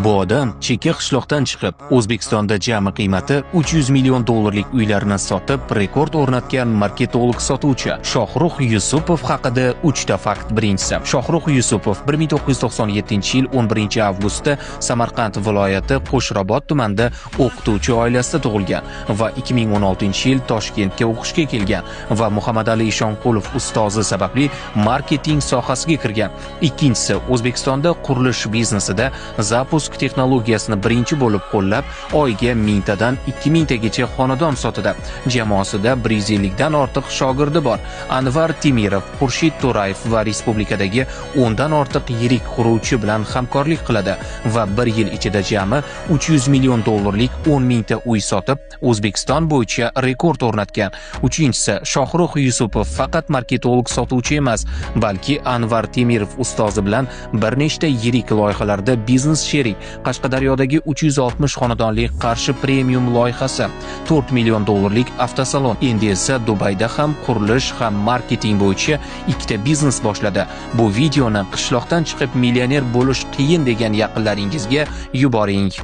Bu odam chekka qishloqdan chiqib, O'zbekistonda jami qiymati 300 million dollarlik uylarni sotib, rekord o'rnatgan marketolog sotuvchi Shohrux Yusupov haqida 3 ta fakt. Birinchisi, Shohrux Yusupov 1997-yil 11-avgustda Samarqand viloyati Qo'shrabot tumanida o'qituvchi oilasida tug'ilgan va 2016-yil Toshkentga o'qishga kelgan va Muhammadali Eshonqulov ustozi sababli marketing sohasiga kirgan. Ikkinchisi, O'zbekistonda qurilish biznesida запуск texnologiyasini birinchi bo'lib qo'llab, oyiga 1000 tadan 2000 tagacha xonadon sotadi. Jamoasida 150 dan ortiq shogirdi bor. Anvar Temirov, Xurshid To'rayev va respublikadagi 10 dan ortiq yirik quruvchi bilan hamkorlik qiladi va bir yil ichida jami 300 million dollarlik 10 mingta uy sotib, O'zbekiston bo'yicha rekord o'rnatgan. Uchinchisi, Shohrux Yusupov faqat marketolog sotuvchi emas, balki Anvar Temirov ustozi bilan bir nechta yirik loyihalarda biznes sherik. Qashqadaryodagi 360 xonadonli Qarshi Premium loyihasi, 4 million dollarlik avtosalon. Endi esa Dubayda ham qurilish, ham marketing bo'yicha ikkita biznes boshladi. Bu videoni qishloqdan chiqib millioner bo'lish qiyin degan yaqinlaringizga yuboring.